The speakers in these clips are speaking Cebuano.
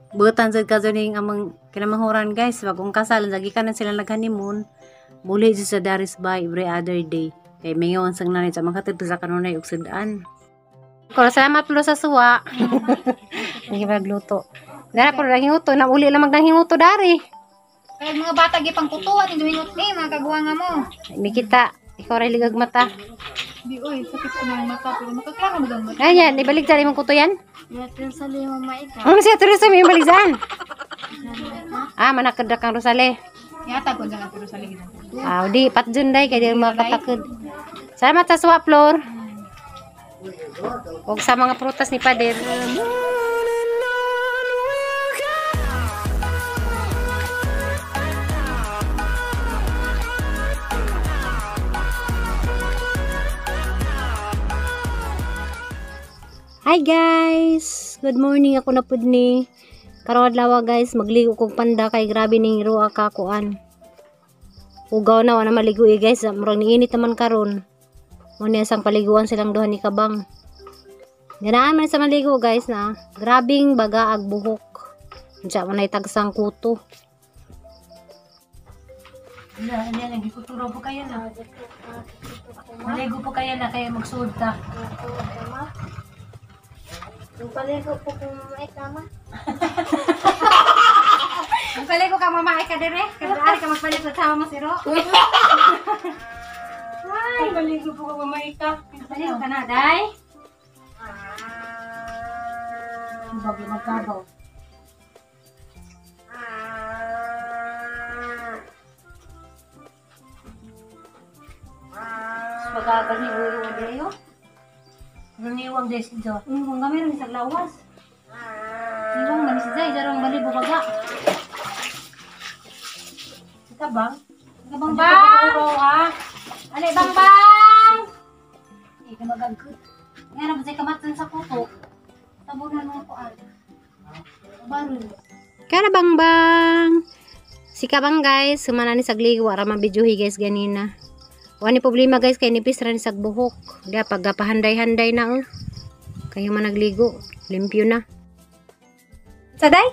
Butan sad kaso ning amang kinamahuran, guys, bagong kasal lagi ka na sila nag-honeymoon. Muli jud sa Daris Bay every other day. Kay mingon sang nanay sa mga katid sa kanunay og sudan. Ko salamat pulo sa suwa. Hindi magluto. Dara po hinguto na uli lang magdang hinguto dari. Kaya mga bata gipang kutuan hindi hingot eh mga kagwa nga mo. Mikita, ikaw ray ligag mata. Di oy, sakit ko na ang mata pero makaklaro mo ang mata. Ayan, ibalik dyan imong kuto yan. Natin sa lima maika. Ano siya tuloy sa may ibalik dyan? Ah, manakad kang Rosale. Yata ko dyan pero sa ligid. Ah, di patjun day kay di makatakod. Salamat sa swap floor. Og sa mga prutas ni Pader. Hi guys! Good morning, ako na pud ni. Karong adlaw guys, magligo kog panda kay grabe ning ruwa ka kuan. Ugaw na wala maligo eh guys, murag niinit naman karon. Mo niya sang paliguan silang duha ni Kabang. Ganaan man sa maligo guys na. Grabing baga ag buhok. Unsa man ay tagsang kuto. Na, ano yan, nagkuturo po kayo na. Maligo po kayo na, kaya magsuod ta. Paligo po kung maika ma. Magpaligo ka mama ay ka dire. Kada ari ka magpalit sa mo siro. Ay, maligo po ka mamay ka. Magpaligo ka na day. Bago magkabaw. Pagagal ni Guru dire yo. Runiwang des ito. Kung kami rin sa lawas. Iwang man si Zay, jarong balibo baga. Ika bang? Bang bang! Ha? Ale bang bang! Ika magagkut. Nga na ba kamatan sa kuto? Tabunan mo ko al. Barun. Kara bang bang. Si kabang guys, sumana ni sagligo wara man videohi guys ganina. Wa ni problema guys kay nipis ra ni sag buhok. Di pag pahanday-handay na oh. Kayo man nagligo, limpyo na. Saday?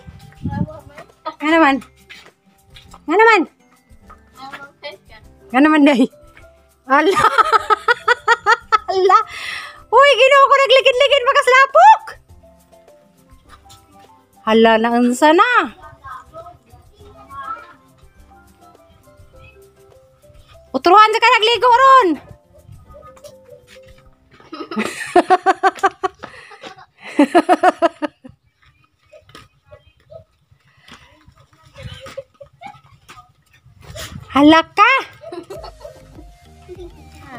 Nga naman. Nga naman. Nga naman day. Ala. Ala. Uy, Ginoo ko naglikid-likid makaslapok. Hala na unsa na. Utruhan sa ka nagligo ron. Hala ka.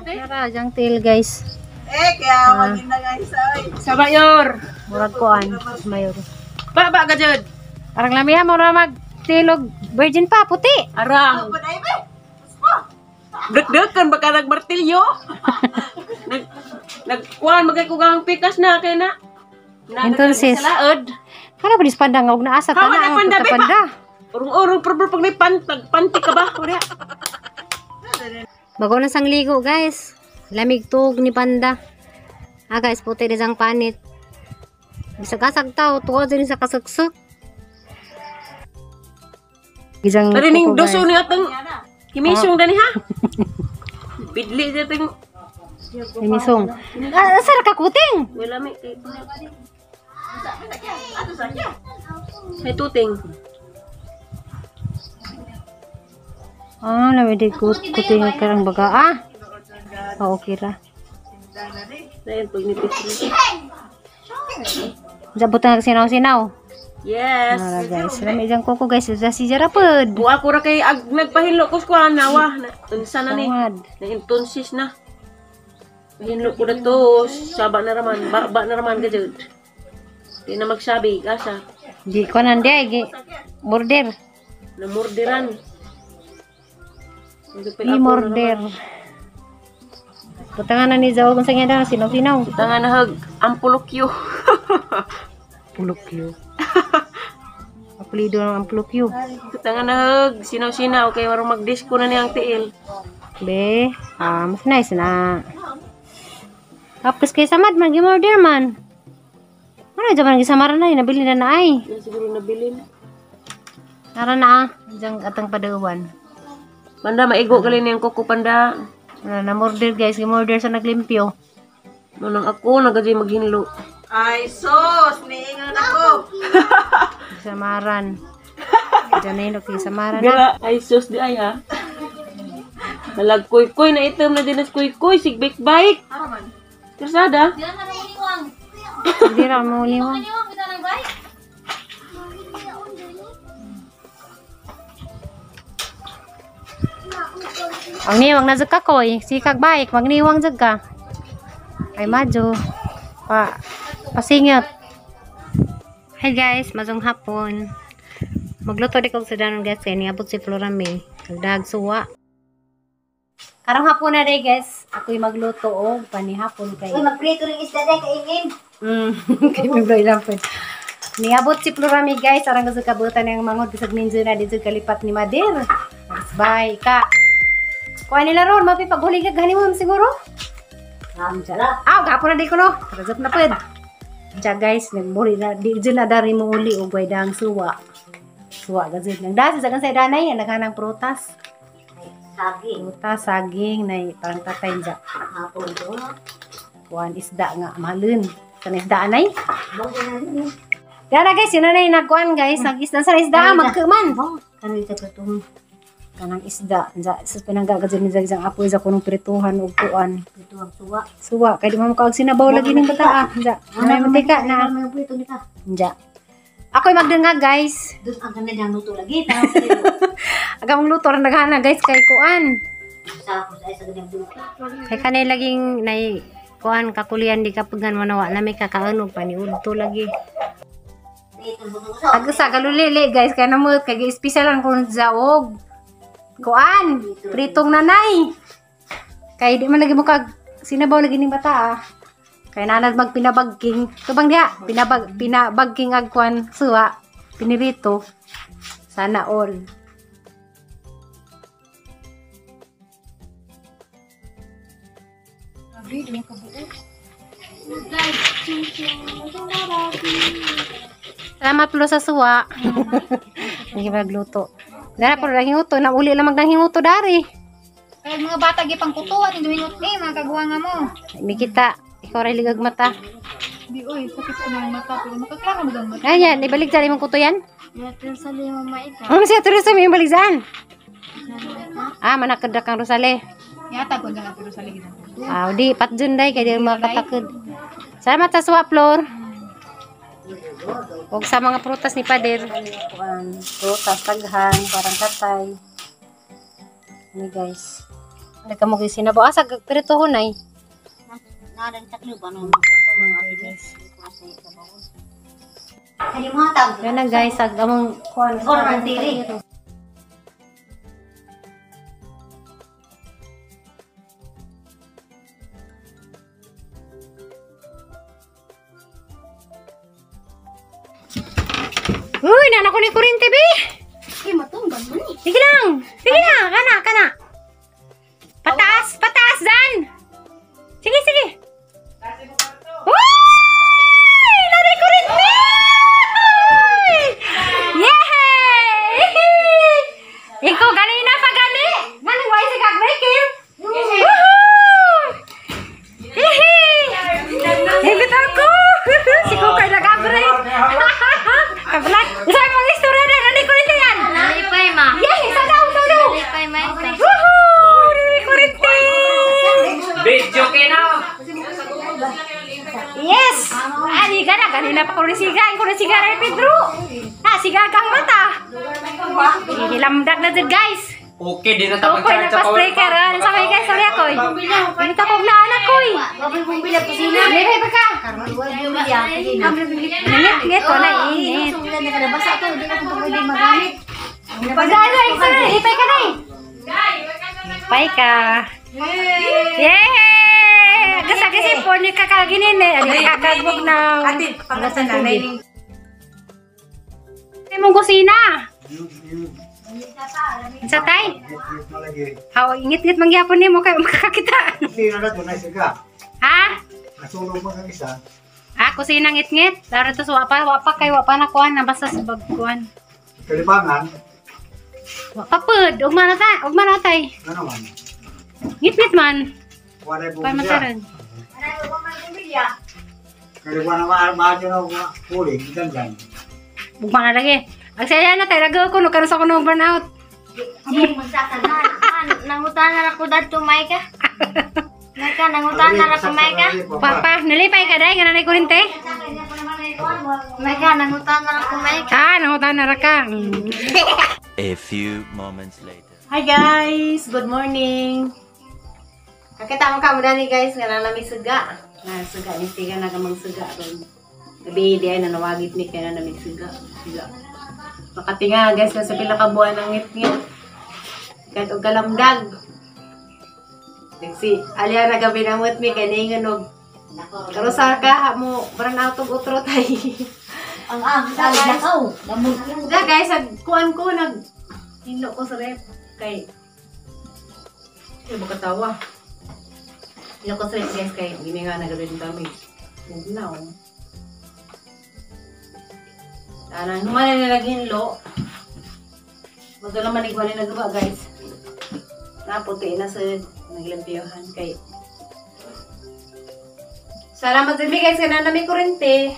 Tara, jang tail guys. Eh, kaya maging na guys, ay. Sa mayor. Murag kuan, mayor. Ba, ba, ka dyan. Parang lamiya mo na mag tilog virgin pa puti. Arang. Dagdagan baka nagmartilyo. Nag nagkuan magay ko gang pikas na kay na. Entonces. Sa laod. Kana ba dis panda nga og naasa ta Kawa na na ang panda, puta be, pa. panda. Urong-urong pero pag may panti ka ba? Wala. Bago na sang ligo guys. Lamig tuog ni panda. Ah guys, puti na sang panit. Bisag asag tao, tuod din sa kasuksok. Gisang Tari ning kuko, guys. doso ni atong himisong dani ha. Bidli sa atong Himisong. Ah, asa ra ka kuting? wala may kay. May tuting. Ah, lami di kuting karang baga. Ah. Oh, okay ra. Ayun pag nipis. Jabutan na sinaw-sinaw. Yes. Ah, guys, lami jang kuko guys, sa si Jarapod. Buwa ko ra kay ag nagpahilo ko sa nawa na unsa na ni. Tawad. Na entonces na. Pahinlo ko na to, saba na raman, ba, ba na raman ka jud. Di na magsabi, asa. Di ko nandi ay gi border. Na murderan. Di morder. Butangan na ni Zao kung sa nga daw sinaw-sinaw. Tanga na hag, ampulokyo. Pulokyo. Apelido ng ampulokyo. Tanga na hag, sinaw-sinaw kay warong magdisco na niyang tiil. Be, ah, mas nice na. Tapos kay samad man, gimorder man. Ano Ano jaman gisamaran na nabili na na ay. Yan siguro nabilin. Tara na ah. Diyan atang padawan. Panda, maigo gali niyang kuko, panda. Wala na murder guys, gimurder sa naglimpyo. Manang ako, nagajoy maghinlo. Ay, sus! Niingon ako. Samaran. Diyan na yun, okay, samaran na. Gala, ay sus di ay ha. Halag kuy-kuy na itom na din as kuy-kuy, sigbik bike. Krusada. Di na nang Hindi ra mo uliwang. Niwang kita ng bike. Ang niwang na jud ka koy, sikag bike, magniwang jud ka. Ay madyo. Pa pasingat. Hi guys, mazong hapon. Magluto di kog sa danon guys kay niabot si Flora May. Nagdag suwa. Karong hapon na day guys, ako'y magluto og panihapon kay. Uy, magprito rin isda day kaingin. Kay may lang po. Niabot si Flora May guys, arang gusto kabutan ng mangod bisag minjo na dito kalipat ni Madir. Bye ka. Kuha nila ron, mapipaghuli ka gani mo siguro. Aw, gapon na di ko no. Razap na pwed. Diya guys, nagmuli na, di dyan na dari mo uli og way dang suwa. Suwa gazit. Nagdasi sa kansay danay, naghanang prutas. Saging. Prutas, saging, nay parang tatay dya. Hapon to. Kuan isda nga, mahalin. Sa isda anay. Dara guys, yun na na yung nagkuan guys. Nag-isda sa isda, magkuman. Kano ito ka itong Kanang isda. Sa pinanggagazin ni Zagzang apoy sa kunong prituhan og kuan. ito ang suwa. Suwa, kay di mo makaag sinabaw lagi ng bata ah. Dya, may mantika na. May prito ni ka. Dya. Ako'y magdanga guys. Doon ang ganda niyang luto lagi. Aga mong luto rin naghana guys kay kuan. Sa ako sa ganyang dulo. Kay kanay laging nay kuan kakulian di kapagan manawa na may kakaon og paniudto lagi. Ag usa kalulili guys kay namot kay espesyal ang kun zaog. Kuan, pritong nanay. Kay di man lagi mo kag sinabaw lagi ning bata ah. Kay nanad magpinabagking. Tubang diha, pinabagking ag kuan suwa, pinirito. Sana all. Salamat po sa suwa. Hindi magluto. Dara po lang hinguto, na uli lang magdang hinguto dari. Kaya mga bata gipang kutuan, hindi hingot eh, mga kagawa nga mo. May kita, ikaw ray ligag mata. Di oy, sakit sa mga mata pero makaklaro mo ang mata. Ayan, ibalik dyan imong kuto yan. Sa lima maika. Ano siya, tuloy sa may ibalik dyan. Ah, manakad kang Rosale. Yata ko dyan pero sa ligid. Ah, di, patjun day, kaya di makatakod. Salamat sa suwa, Flor. Huwag sa mga prutas ni Pader. Prutas, taghan, parang katay. Ano guys? Nagkamukhi sinabaw. Ah, sa pirituhon ay. Naran sa club ano. Kani mo tag. Yan na guys, ag among kuan. Or man diri. Uy, nana ko ni kurinte be. Ay matunggan man ni. Sige lang. Sige lang, kana kana. Pataas, pataas dan. Sige, sige. Uy! Nana ni kurinte! Yay! Ikaw gani na pa gani. Gani way sa kag-breaking. Woohoo! Hihi! Himit ako! Si Kukay nag-break. Kablak. Isa mong istorya na, nani kurinte yan. Lipay ma. Yay! Sa daw, sa daw! Lipay ma. Woohoo! Nani kurinte! Video kina! Yes! Ani ka na, kanina pa ko rin siga. Ko rin siga rin, Pedro. Ha, siga kang mata. Hilamdag na dyan, guys. Okay, di na tapang Tukoy charge na sa pas power breaker. Ano sa kay guys? Sorry ako. Ganito kong naanak ko. Babay bumbila kusina. Lipay pa ka. Bumbila. Ngit, ngit. Wala, init. Sunglan na kada basa to, hindi na ko pwede magamit. Pag-ano, sorry. Lipay ka na eh. Lipay ka. Yay! Gasa kasi po ni kakaginin eh. Ani kakagbog na. Ate, pangasa nanay. Ay mong kusina. Sa tay? Haw, ingit-ngit mangyapon nimo kay makakakita. Hindi na nato na siga. Ha? Nasunog man ang isa. Ah, Kusina ngit-ngit. Daro to wa pa kay wa pa na kuan na basta sa bagkuan. Kalibangan, Wa pa pud. Ugma na ta, ugma na tay. ano man? Ngit-ngit man. Wala Pa po siya. mataran. Kaliwa na maadyo na huli, itan dyan. Ugma na lagi. Ang saya na tay lagi ko no karon sa kuno burn out. Nangutan na ako dadto, Maika. Maika, nangutan na ako, Maika. Papa, nalipay ka dai nga nanay kurinte. Maika, nangutan na ako, Maika. Ah, nangutan na ra ka. A few moments later. Hi guys! Good morning! Kakita mo kamo dani guys nga na nami suga. Na suga ni siga na kamang suga ron. Gabi di ay nanawagit ni kaya na nami suga. Suga. Makatinga guys na sa pila ka buwan ang ngit-ngit. Kahit og kalamdag. Si Alia na gabi namot mi kay ningon og karusa ka mo brand out og utro tay. Ang ang lakaw. Da guys, ag kuan ko nag hino ko sa rep kay ay makatawa. Hino ko sa rep guys kay gininga na gabi kami. Bugnaw. Tanang humana na naghinlo. Madala man igwali nagawa guys. Naputi na sa naglampiyohan kay Salamat sa guys kay na nami kurente.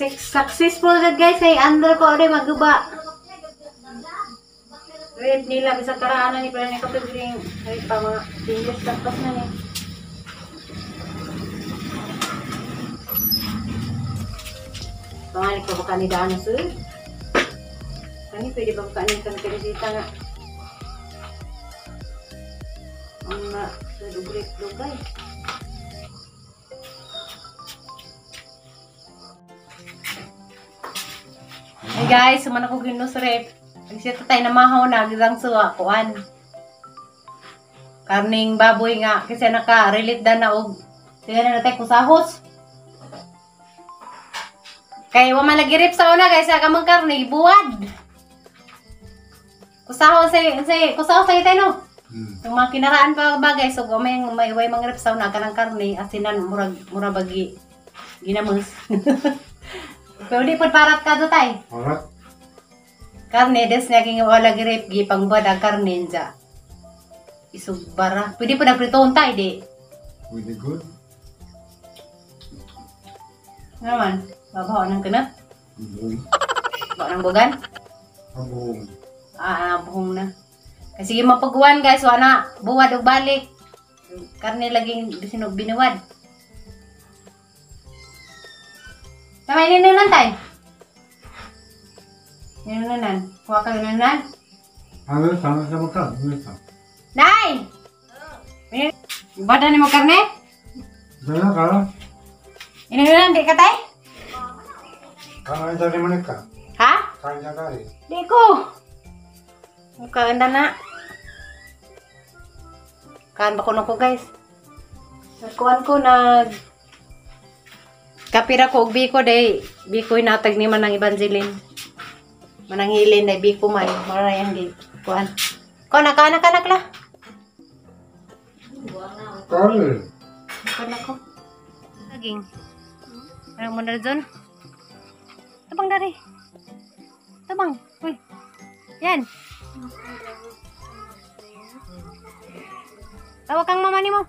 Successful na guys kay under ko rin maguba. Rep nila bisag karaan ni pala ni kapag ring ay pa mga English tapos na ni. Pangalit ko baka ni daan sir. Kani pwede ba ka ni kan kinisita nga. Ang na sa dugrit dugay. Hey guys, suman ako ginus rep. Nagsita tayo na mahaw na gisang suwa kuan. Karning baboy nga kasi naka-relate da na og sige na tayo kusahos. Kay wa man lagi rep sa una guys, sa kamang karne buwad. Kusahos sa kusahos sa tayo no. Yung mga kinaraan pa ba guys, so may way mga rep sa una kanang karne asinan murag mura bagi ginamos. Pero di pud parat ka do tay. Alright. Karne des nga king wala girip gipang bad ang karne nja. Isugbara. Pwede pa na pritoon tay di. Really good. Ano man? Babaw ng kanat? Buong. Babaw ng bugan? Ang buong. Ah, buhong na. Kasi sige mapagwan guys, wala buwad og balik. Karne laging sinog binuwad. Tama ininunan tay. Ninunan. Kuha ka ninunan. Ano, sama sa mukha. Nay! Bada ni mo karne? Dala ka? Ininunan di ka tay? Kain sa rin ka. Ha? Kain sa kari. Di ko. Mukha na. Kaan ba kuno ko guys? Nagkuhan ko nag Kapira ko og biko day. Biko inatag ni manang Evangeline. Manang hilin day biko man. Mara yang di kuan. Ko nakaana ka nakla. Kari. Kuan ako. Saging. Ano mo na dyan? Tabang dari. Tabang. Uy. Yan. Tawag kang mama ni mo.